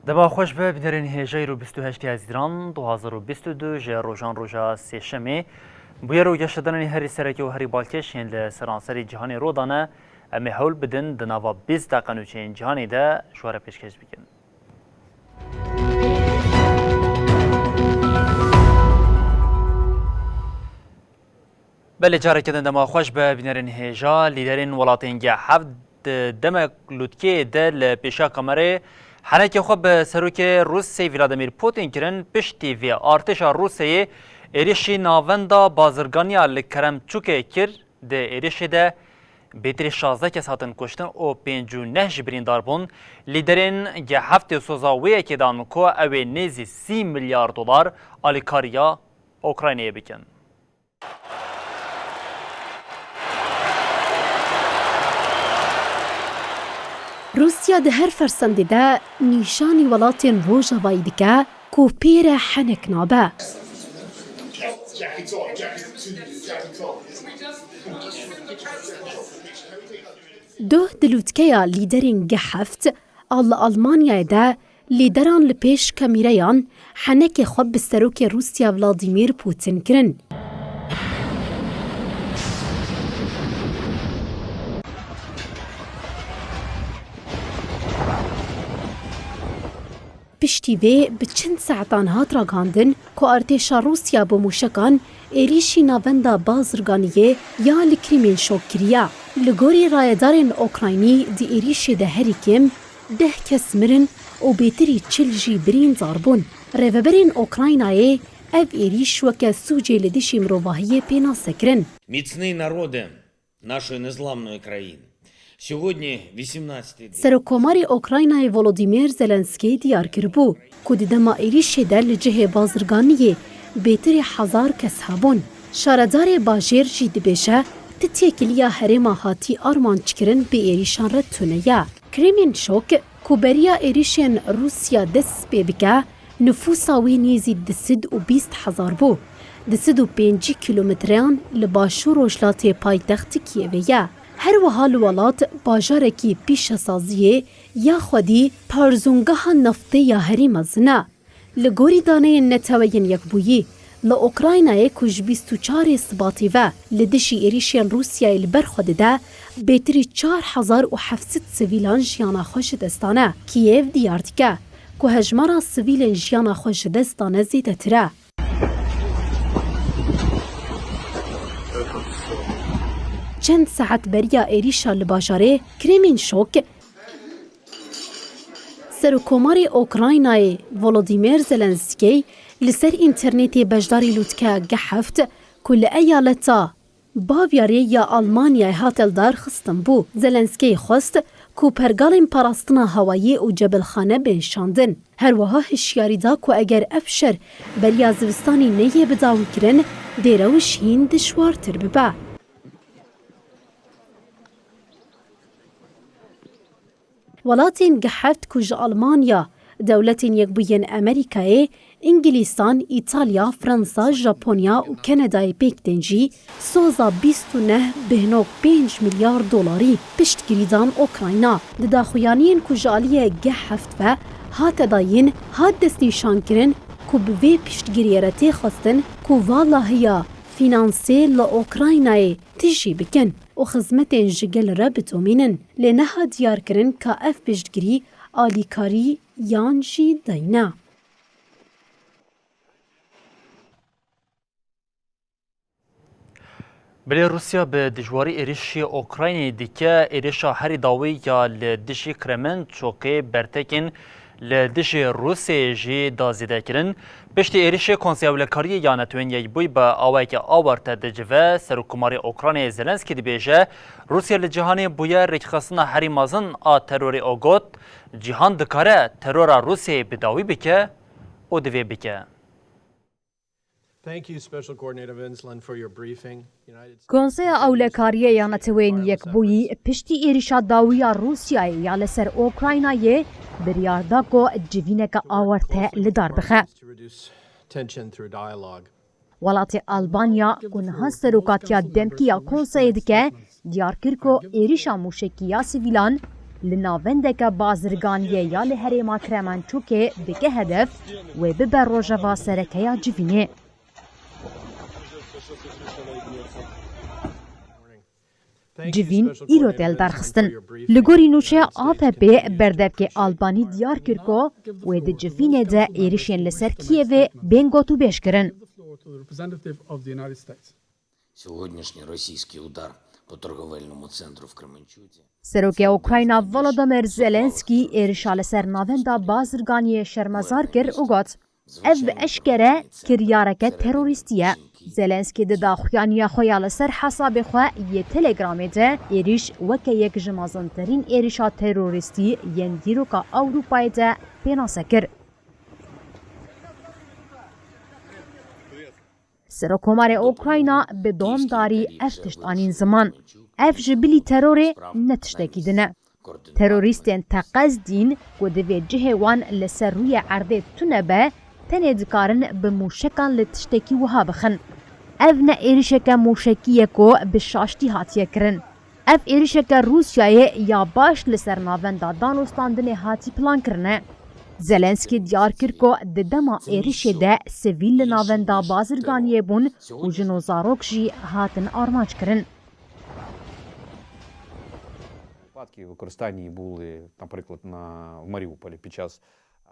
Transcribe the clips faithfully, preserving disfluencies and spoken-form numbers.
Dema xweş be, bînerên hêja îro bîst û heştê Hezîran du hazar û bîst û du ji rojan roja sêşemê. Bûyer û geşedanên herî sereke û herî balkêş yên li seranserê cîhanê rû dane. Em ê hewl bidin di nava bîst deqe nûçeyên cîhanê de ji we re pêşkêş bikin. Belê, careke din dema xweş be, bînerên hêja. Lîderên welatên G heft di demek lûtkeyê de li pêşiya kamerayê henekê xwe bi serokê Rûsê Vladimir Putin kirin. Piştî vê artêşa Rûseyê êrişî navenda bazirganiya li Keremçûkê kir. Di êrişê de bêtirî şazdeh kes hatin kuştin û pêncî û neh jî birîndar bûn. Lîderên G heftê soza wê yekê dan ku ew ê nêzî sî milyar dolar alîkariya Ukraynayê bikin. Rûsya di her fersendê de nîşanî welatên Rojavayî dike ku pê re henek nabe. Doh di lûtkeya lîderên G heft a li Almanyayê de lîderan li pêş kamîreyan henekê xwe bi serokê Rûsya Vladimir Putin kirin. Piştî vê bi çend saetan hat ragihandin ku artêşa Rûsya bi mûşekan êrîşî navenda bazirganiyê ya li Krîmên Şok kiriye. Li gorî rayedarên Okraynî di êrîşê de herî kêm deh kes mirin û bêtirî çil jî birîndar bûn. Rêveberên Okraynayê ev êrîş weke sûcê li dijî mirovahiyê pênase kirin. Міцні народи нашої незламної країни. Сьогодні вісімнадцятий день. Serokkomarê Okraynayê Volodymyr Zelenskî diyar kiribû ku di dema êrîşê de li cihê bazirganiyê bêtirî hezar kes hebûn. Şaredarê bajêr jî dibêje, ti têkiliya herêma hatî armanckirin bi êrîşan re tune ye. Kremlin şok ku beriya êrîşên Rûsya dest pê bike, nifûsa wê nêzî du sed û bîst hezar bû. Du sed û pêncî kîlometreyan li başûr rojhilatê paytextê Kîevê ye. Her wiha li welat bajarekî pîşesaziyê ya xwedî parzûngeha neftê ya herî mezin e. Li gorî daneyên Neteweyên Yekbûyî, li Okraynayê ku ji bîst û çarê Sibatê ve li dijî êrîşên Rûsyayê li ber xwe dide, bêtirî çar hezar û heft sed sivîlan jiyana xwe ji dest dane. Kîev diyar dike ku hejmara sivîlên jiyana xwe ji dest dane zêdetir e. Çend saet beriya êrîşa li bajarê Kremlin şok, Serokkomarê Okraynayê Volodymyr Zelenskî li ser înternetê beşdarî lûtkeya G heft ku li eyaleta Bavyerê ya Almanyayê hate lidarxistin bû. Zelenskî xwest ku pergalên parastina hewayî û cebilxane bên şandin. Her wiha hişyarî da ku eger ev şer beriya zivistanî neyê bidawîkirin, dê rewş hîn dijwartir bibe. Welatên G heft ku ji Almanya, Dewletên Yekbûyî yên Amerîkayê, Îngilîstan, Îtalya, Fransa, Japonya û Kanadayê pêk tên jî soza bîst û neh bêhnok pênc milyar dolarî piştgirî dan Okrayna. Di daxuyaniyên ku ji aliyê G heft ve hate dayîn, hat destnîşankirin ku bi vê piştgiriyê re tê xwestin ku va lahiya fînansê li Okraynayê tijî bikin û xizmetên ji gel re bidomînin. Lê niha diyar kirin ka ev piştgirî alîkarî yan jî dayîn e. Belê Rûsya bi dijwarî êrişî Okraynê dike, êrişa herî dawî ya li dijî Kremençûkê bertekên Li dijî Rûsyayê jî da zêdekirin. Piştî êrişê Konseya Ewlekariyê ya Netewên Yekbûyî bi awayeke awarte dicive, Serokkomarê Ukraynayê Zelenskî dibêje, Rûsya li cîhanê bûye rêkxistina herî mezin a terorê û got, cîhan dikare terora Rûsyayê bi dawî bike û divê bike. Thank you, Special Coordinator Vince Lund, for your briefing. United States Konseya Ewlekariyê ya Netewên Yekbûyî piştî êrişa dawî ya Rûsyayê ya li ser Ukraynayê biryar da ku civîneke awarte li dar bixe. To reduce tension through dialogue. Welatê Albanya ku niha serokatiya demkî ya Konseyê dike, diyar kir ku êrişa mûşekî ya sivîlan li navendeke bazirganiyê ya li herêma Kremençûkê dike hedef, wê bibe rojeva sereke ya civînê. Civîn îro tê lidarxistin. Li gorî nûçeya A F P'ê berdevkê Albanî diyar kir ku wê di civînê de êrişên li ser Kîevê bên gotûbêj kirin. Сьогоднішній російський удар по торговельному центру в Кременчуці. Serokê Ukrayna Volodymyr Zelenskî êrişa li ser navenda bazirganiyê şermezar kir û got, ev bi eşkere kiryareke terorîstî ye. Zelenskî di daxuyaniya xwe ya li ser hesabê xwe yê Telegramê de êrîş weke yek ji mezintirîn êrişa terorîstî yên dîroka Ewropayê de pênase kir. Serokkomarê Ukrayna bi domdarî ev tişt anîn ziman. Ev ji bilî terorê ne tiştekî din e. Terorîstên teqez dîn ku divê cihê wan li ser rûyê erdê tune be, tenê dikarin bi mûşekan li tiştekî wiha bixin. Ev ne êrişeke mûşekî ye ku bi şaştî hatiye kirin. Ev êrişeke Rûsyayê ya baş li ser navenda danûstandinê hatî plankirine. Zelenskî diyar kir ku di dema êrişê de sivîl li navenda bazirganiyê bûn û jin û zarok jî hatin armanc kirin. Випадки використання були, наприклад, на, в Маріуполі під час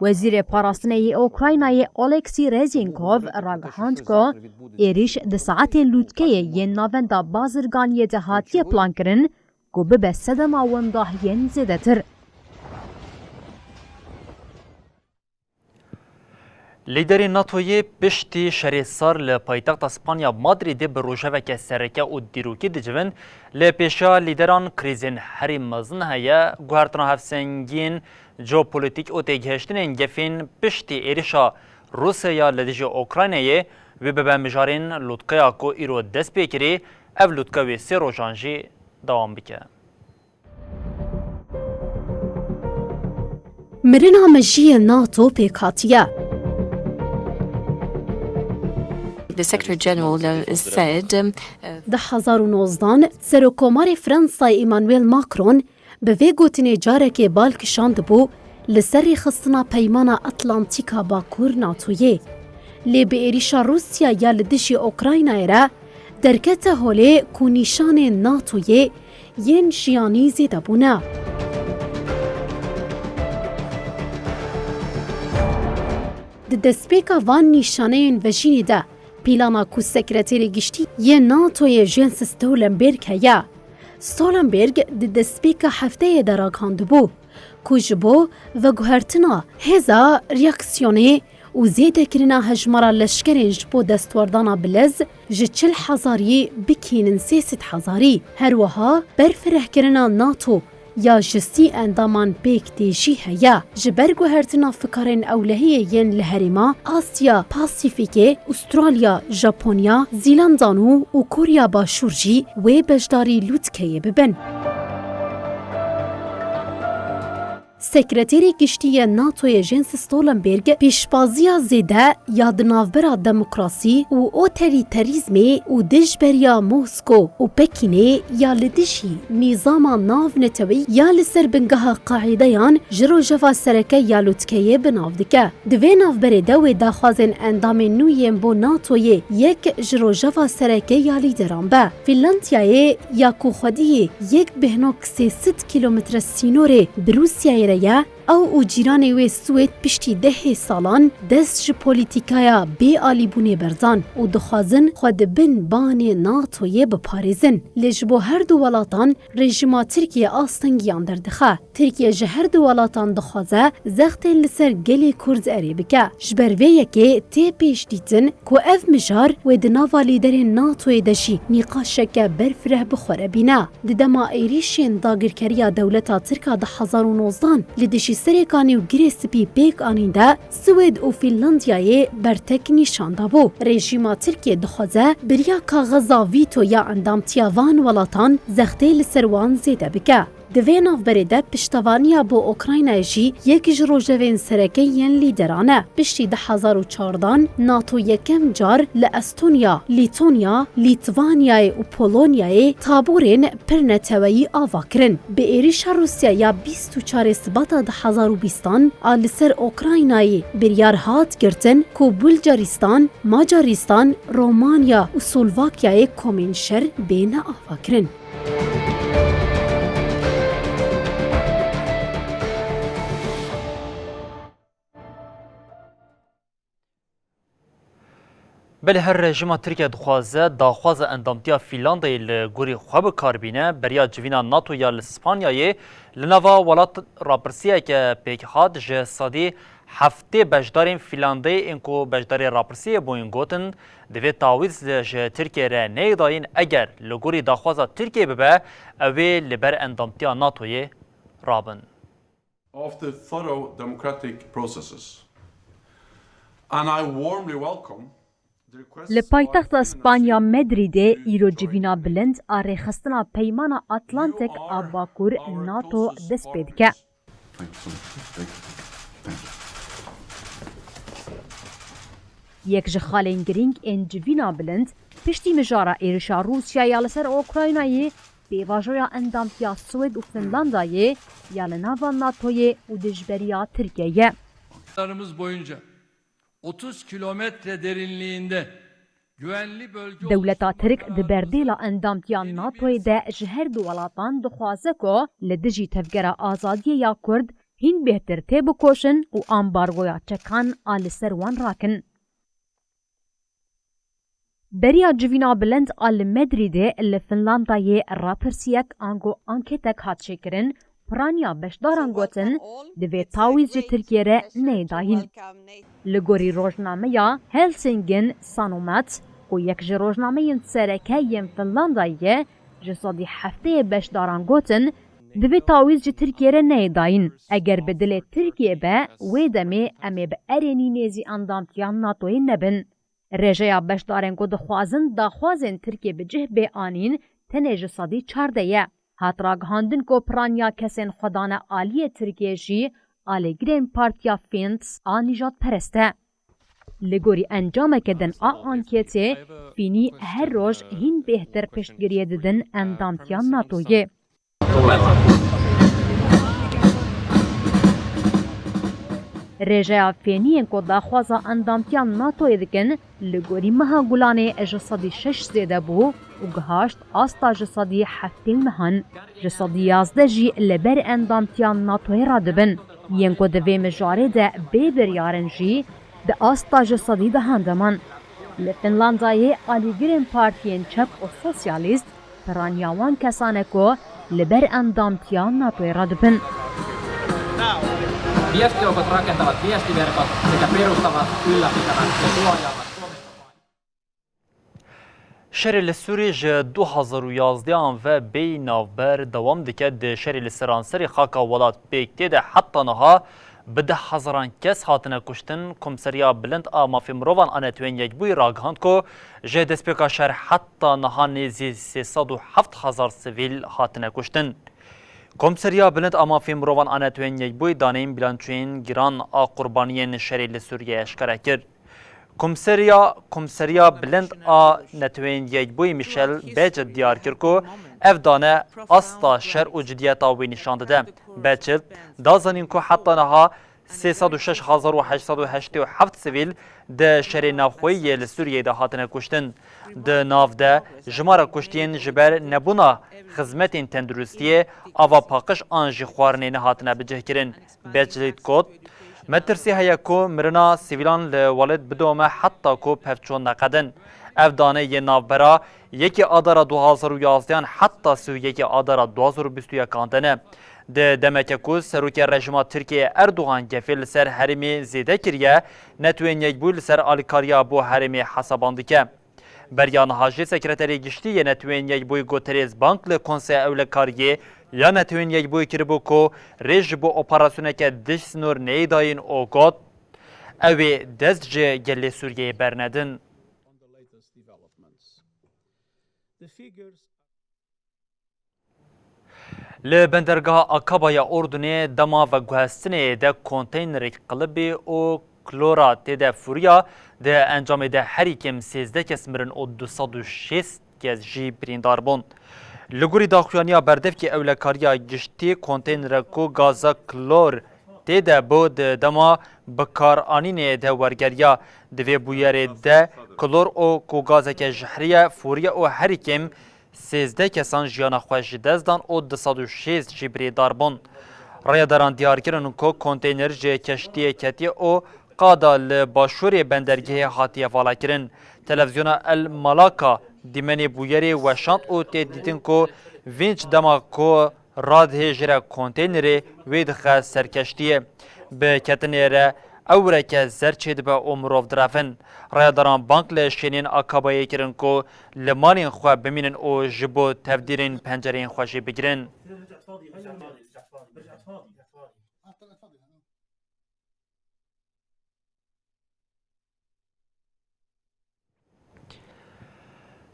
Wezîrê Parastinê yê Ukraynayê Oleksî Rezînkov ragihand ku êrîş di saetên lûtkeyê yên navenda bazirganiyê de hatiye plankirin ku bibe sedema wendahiyên zêdetir. Lîderê NATOyê piştî şerê sar li paytexta Spanya Madrîdê bi rojeveke sereke û dîrokî dicivin. Li pêşiya lîderan krîzên herî mezin heye, guhertina hevsengiyên jeopolîtîk û têgihiştinên gefên piştî êrişa Rûsyaya li dijî Ukraynayê wê bibe mijarên lûtkeya ku îro dest pê kirî, ev lûtke wê sê rojan jî dewam bike. Mirina mejiyê NATO pêk hatiye. The Secretary General, uh, said, um, uh, Di hezar û nozdan, Serokkomarê Fransayê Emmanuel Macron bi vê gotinê carekê bal kişandibû li ser rêxistina Peymana Atlantîka Bakur NATOyê. Lê bi êrîşa Rûsyaya ya li dijî Ukraynayê re derkete holê ku nîşanên NATOyê yên jiyanî zêde bûne. Di destpêka van nîşaneyên vejînê de pîlana ku Sekreterê Giştî yê NATOyê Jens Stoltenberg heye. Stoltenberg di destpêka hefteyê de ragihandibû ku ji bo veguhertina hêza reaksiyonê û zêdekirina hejmara leşkerên ji bo destwerdana bilez ji çil hezarî bikînin sê sed hezarî. Her wiha berfirehkirina NATO ya ji sî endaman pêk tê jî heye. Ji ber guhertina fikarên ewlehiyê yên li herêma Asya Pasîfîkê, Ustralya, Japonya, Zîlanda Nû û Korya Başûr jî wê beşdarî lûtkeyê bibin. Sekreterê Giştî yê NATOyê Jens Stoltenberg pêşbaziya zêde ya di navbera demokrasî û otorîterîzmê û dijberiya Moskow û Pekînê ya li dijî nîzama navneteweyî ya li ser bingeha qaideyan ji rojeva sereke ya lûtkeyê bi nav dike. Di vê navberê de wê daxwazên endamên nû yên bo NATOyê yek ji rojeva sereke ya lîderan be. Fînlandiyayê ya ku xwediyê yek bêhnok sê sed kîlometre sînorê bi Rûsyayê re ye, Ew û cîranê wê Swêd piştî dehê salan dest ji polîtîkaya bêalîbûnê berdan û dixwazin xwe di bin banê NATOyê biparêzin. Lê ji bo her du welatan rejîma Tirkiyê astengiyan derdixe. Tirkiye ji her du welatan dixwaze zextên li ser gelê Kurd erê bike. Ji ber vê yekê tê pêşdîtin ku ev mijar wê di nava lîderên NATOyê de jî nîqaşeke berfireh bi xwe re bîne. Di dema êrîşên dagirkeriya dewleta Tirk a du hezar û nozdan li dijî Serêkanê û Girê Spî pêk anîn de, Swêd û Fînlandiyayê bertek nîşan dabû. Rejîma Tirkiyê dixwaze beriya kaxeza vîto ya endamtiya van welatan zextê li ser wan zêde bike. Di vê navberê de piştevaniya bo Ukraynayê jî yek ji rojevên sereke yên lîderan e. Piştî du hezar û çardan NATO yekem car li Estonya, Lîtonya, Lîtvanyayê û Polonyayê taborên pir neteweyî ava kirin. Bi êrîşa Rûsya ya bîst û çarê Sibata du hezar û bîstan a li ser Ukraynayê biryar hat girtin ku Bulgaristan, Macaristan, Romanya û Slovakyayê komên şer bêne avakirin. Belê her rejîma Tirkiye dixwaze daxwaza endamtiya Fînlandayê li gorî xwe bi kar bîne, beriya civîna NATO ya li Spanyayê li nava welat rapirsiyeke pêk hat, ji sedî heftê beşdarên Fînlandayê ên ku beşdarê rapirsiyê bûyîn gotin, divê tawîz ji Tirkiye re neyê dayîn, eger li gorî daxwaza Tirkiye bibe, ew ê li ber endamtiya NATOyê rabin. Of the thorough democratic processes. And I warmly welcome the request. Li paytexta Spanya Medrîdê îro civîna bilind a rêxistina Peymana Atlantik a Bakur NATO dest pê dike. Yek ji xalên girîng ên civîna bilind piştî mijara êrişa Rûsyaya li ser Ukraynayê pêvajoya endamtiya Swêd û Finlandayê ya li nava NATOyê û dijberiya Tirkiyeyê ye. Sınırlarımız boyunca otuz kilometre derinliğinde güvenli bölge. Dewleta Tirk di berdêla endamtiya NATOyê de ji her du welatan dixwaze ku li dijî tevgera azadiyê ya Kurd hîn bêhtir têbikoşin û ambargoya çekan a li ser wan rakin. Beriya civîna bilind a li Medrîdê li Finlandayê rapirsiyek ango anketek hat çêkirin, piraniya beşdaran gotin, divê tawîz ji Tirkiye re neyê dayîn. Li gorî rojnameya Helsingin Sanomat, ku yek ji rojnameyên sereke yên Finlandayê ye, ji sedî heftê beşdaran gotin, divê tawîz ji Tirkiye re neyê dayîn. Eger bi dilê Tirkiye be, wê demê em ê bi erênî nêzî endamtiya NATOyê nebin. Rêjeya beşdarên ku dixwazin daxwazên Tirkiyê bi cih bê anîn, tenê ji sedî çardeh ye. Hat ragihandin ku piraniya kesên xwedane aliyê Tirkiyê jî alîgirên Partiya Finns a nîjadperest e. Li gorî encameke din a anketê, Fînî her roj hîn bêhtir piştgiriyê didin endamtiya NATOyê. Rêjeya Fêniyên ku daxwaza endamtiya NATOyê dikin, li gorî meha Gulanê ji sedî şeş zêde bû û gihaşt asta ji sedî heftê û nehan. Ji sedî yazdeh jî li ber endamtiya NATOyê radibin. Yên ku di vê mijarê de bê biryar in jî di asta ji sedî dehan de man. Li Finlandayê alîgirên partiyên çep û sosyalîst piraniya wan kesan e ku li ber endamtiya NATOyê radibin. Viesti, onko rakentavat viesti, verkot sekä perustavat, ylläpitävät ja suojaavat Suomen. Şerê li Sûrî ji du hazar û yazdeh an ve bêyî navber dewam dike. Di şerê li seranserê xaka welat pêk tê de heta niha bi deh hezaran kes hatine kuştin. Komseriya Bilind a Mafê Mirovan a Netewên Yekbûyî ragihand ku ji destpêka şer heta niha nêzî sê sed û heft hezar sivîl hatine kuştin. Komseriya Bilind a Mafê Mirovan a Netewên Yekbûyî daneyên bilançoyên giran a qurbaniyên şerê li Sûriyeyê eşkere kir. Komseriya, Komseriya Bilind a Netewên Yekbûyî Michel Bachelet diyar kir ku ev dane asta şer û cidiyeta wê nîşan dide. Bachelet da zanîn ku heta niha Sê sed û şeş hezar û heşt sed û heştê û heft sivîl di şerê navxweyî yê li Sûriyeyê de hatine kuştin. Di nav de jimara kuştiyên ji ber nebûna xizmetên tenduristiyê, ava paqij an jî xwarinê nehatine bicihkirin. Bejlît got, metirsî heye ku mirina sivîlan li welêt bidome heta ku pevçûn neqedin. Ev dane yê navbera yekê Adara du hazar û yazdehan heta sî û yekê Adara du hazar û bîst û yekan de ne. Di demeke ku serokê rejîma Tirkiyeyê Erdogan gefê li ser herêmê zêde kiriye, Netewên Yekbûyî li ser alîkariya bo herêmê hesaban dike. Beriya niha jî Sekreterê Giştî yê Netewên Yekbûyî Guterres bang li Konseya Ewlekariyê ya Netewên Yekbûyî kiribû ku rê ji bo operasyoneke dij sinor neyê dayîn û got, ew ê dest ji gelê Sûriyeyê bernedin. Li bendergeha Akaba ya Urdunê dema veguhestinê de konteynerek qilibî û klora tê de fûriya, di encamê de herî kêm sêzdeh kes mirin û du sed û şêst kes jî birîndar bûn. Li gorî daxuyaniya berdevkê ewlekariya giştî, konteynere ku gaza klor tê de bû, di dema bikaranînê de wergeriya. Di vê bûyerê de klor û ku gazeke jehrî ye, fûriye û herî kêm sêzdeh kesan jiyana xwe ji dest dan û du sed û şêst jî birîndar bûn. Rayedaran diyar kirin ku konteyner ji keştiyê ketiye û qada li başûrê bendergehê hatiye valakirin. Televîzyona El Malaka dîmenê bûyerê weşand û tê dîtin ku vînç dema ku radihêjire konteynerê wê dixe ser keştiyê. Bi ketinê re ewreke zer çêdibe û mirov direvin. Rayedaran bang li şênên Akabayê kirin ku li malên xwe bimînin û ji bo tevdîrên pencereyên xwe jî bigirin.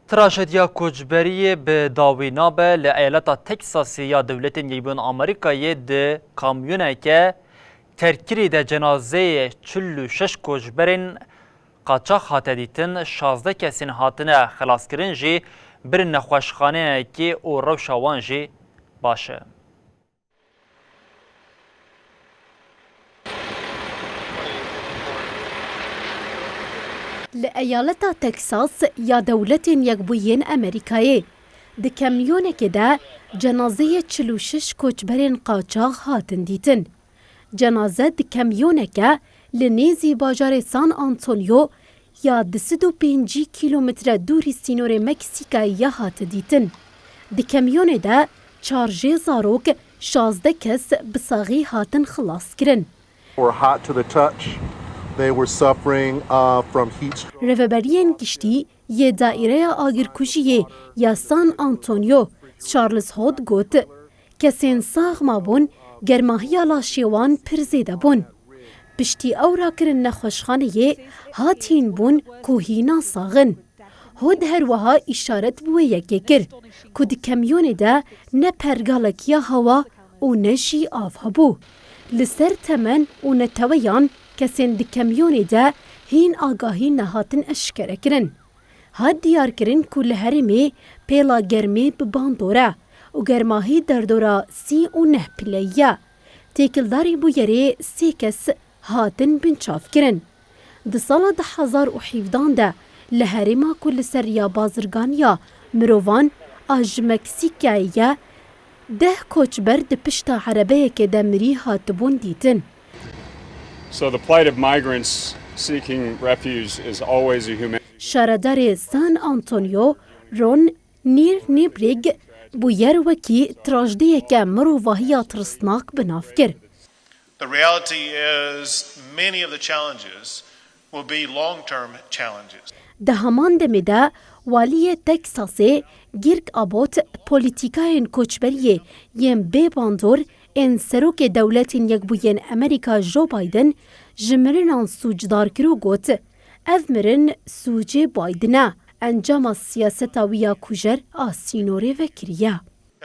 Trajediya koçberiyê bi dawî nabe. Li eyaleta Teksasê ya Dewletên Yekbûyên Amerîkayê di kamyoneke terkirî de cenazeyê çil û şeş koçberên qaçax hate dîtin, şazdeh kesên hatine xelaskirin jî birin nexweşxaneyekê û rewşa wan jî baş e. Li eyaleta Texas ya Dewletên Yekbûyên Amerîkayê, di kamyonekê de cenazeyê çil û şeş koçberên qaçax hatin dîtin. Cenaze di kamyoneke li nêzî bajarê San Antonio ya du sed û pêncî kîlometre dûrî sînorê Meksîkayê ya hate dîtin. Di kamyonê de çar jê zarok, şazdeh kes bi saxî hatin xilaskirin. Were hot to the touch. They were suffering, uh, from heat stroke. Rêveberiyên giştî yê Daîreya Agirkujiyê ya San Antonio, Charles Hood got, kesên sax mabûn, germahiya laşê wan pir zêde bûn. Piştî ew rakirin nexweşxaneyê, hat hîn bûn ku hîna sax in. Hood her wiha îşaret bi wê yekê kir ku di kamyonê de ne pergalek ya hewa û ne jî av hebû. Li ser temen û neteweyan kesên di kamyonê de hîn agahî nehatin eşkerekirin. Hat diyarkirin ku li herêmê pêla germê bi bandor e û germahî derdora sî û neh pileyî ye. Têkildarî bûyerê sê kes hatin binçavkirin. Di sala du hezar û hevdehan de li herêma ku li ser riya bazirganiya mirovan a ji Meksîkayê ye, deh koçber di pişta erebeyekê de mirî hatibûn dîtin. So the plight of migrants seeking refuge is always a human Şaredarê San Antonio, Ron Nir Nibrig, bûyer wekî trajdiyeke mirovahiya tirsnak bi nav kir. The reality is many of the challenges will be long-term challenges. Di heman demê de, waliyê Texasê Greg Abbott polîtîkayên koçberiyê yên bê bandor ên Serokê Dewletên Yekbûyên Amerîka Joe Biden ji mirinan sûcdar kir û got, ev mirin sûcê Biden e, encama siyaseta wî ya kujer a sînorê vekiriye.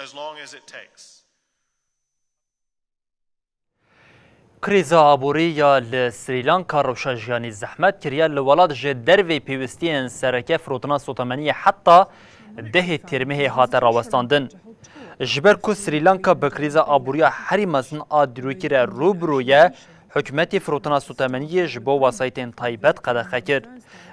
As long as it takes. Krîza aborî ya li Srî Lanka rewşa jiyanî zehmet kiriye. Li welat ji dervê pêwistiyên sereke firotina sotemeniyê heta dehê Tîrmehê hate rawestandin. Ji ber ku Srî Lanka bi krîza aboriya herî mezin a dîrokî re rû bi rû ye, Hikûmetê firotina sotemeniyê ji bo wesayîtên taybet qedexe kir.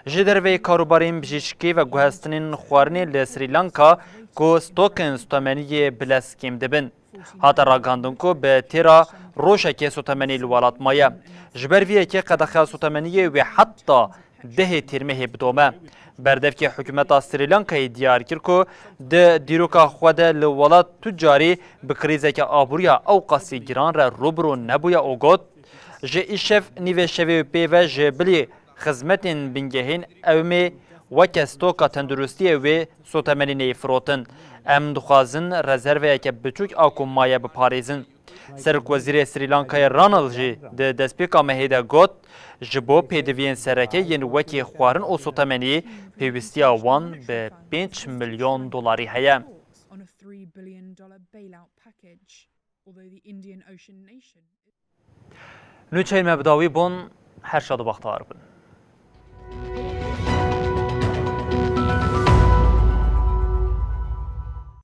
Ji derveyî karûbarên bijîşkê ve guhestinên xwarinê li Srî Lanka ku stokên sotemeniyê bi lez kêm dibin. Hate ragihandin ku bi têra rojekê sotemenî li welat maye. Ji ber vê yekê qedexeya sotemeniyê wê heta dehê Tîrmehê bidome. Berdevkê hikûmeta Srî Lankayê diyar kir ku di dîroka xwe de li welat tu carî bi krîzeke aboriya ew qasî giran re rû bi rû nebûye û got, Ji îşev nîvê şevê û pê ve ji bilî xizmetên bingehîn ewmê weke stoka tenduristiyê wê sotemenî neyê firotin. Em dixwazin rezerveyeke biçûk a ku maye biparêzin. Serokwezîrê Srî Lankayê Ranil jî di destpêka mehê de got, Ji bo pêdiviyên sereke yên wekî xwarin û sotemenî pêwîstiya wan bi pênc milyon dolarî heye. On a three billion dollar bailout package, although the Indian Ocean nation Nûçeyên me bi dawî bûn, her şad û bextewar bin.